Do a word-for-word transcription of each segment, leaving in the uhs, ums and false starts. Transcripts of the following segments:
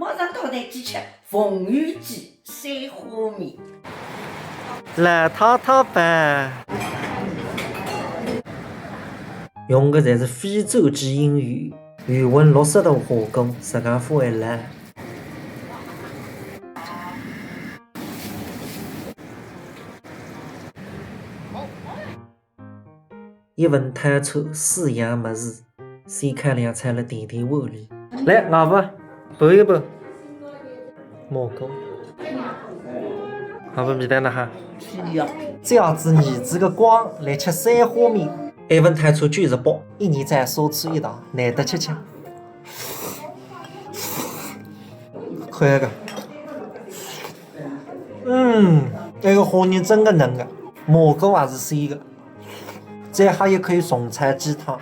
马上到台去吃凤游记山虾面。来，太太饭。用个侪是非洲之英语，余温六十度火锅，实梗火还来。 一份套餐四样物事，先看两菜了，垫垫胃里。来，外婆，拌一拌。蘑菇。外婆，味道哪哈？是呀。借仔儿子个光来吃三虾面。一份套餐九十八，一年再少吃一趟，难得吃吃。看搿个。 嗯，搿个虾仁真个嫩个，蘑菇也是鲜个，再还有可以重炒鸡汤。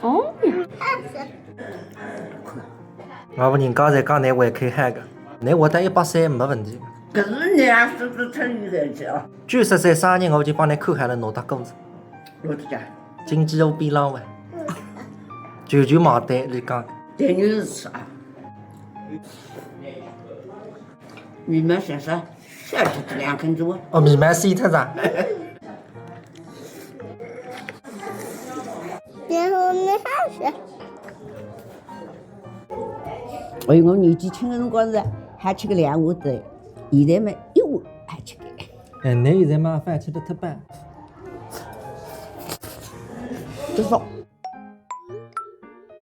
哦呀，外婆人家侪讲㑚胃口好个，㑚活到一百岁没问题。搿是人家说是吃鱼个吃啊。九十岁生日，我就帮㑚看好了，拿到过仔。我的家。 经济有比浪喂，舅舅买单，你讲。等于是啊。你们先生，小舅子两根子我。哦，你们是一头啥？然后没啥事。哎，我年纪轻个辰光是还吃个两碗的，现在嘛一碗还吃个。哎，你现在嘛饭吃得忒饱。 不少。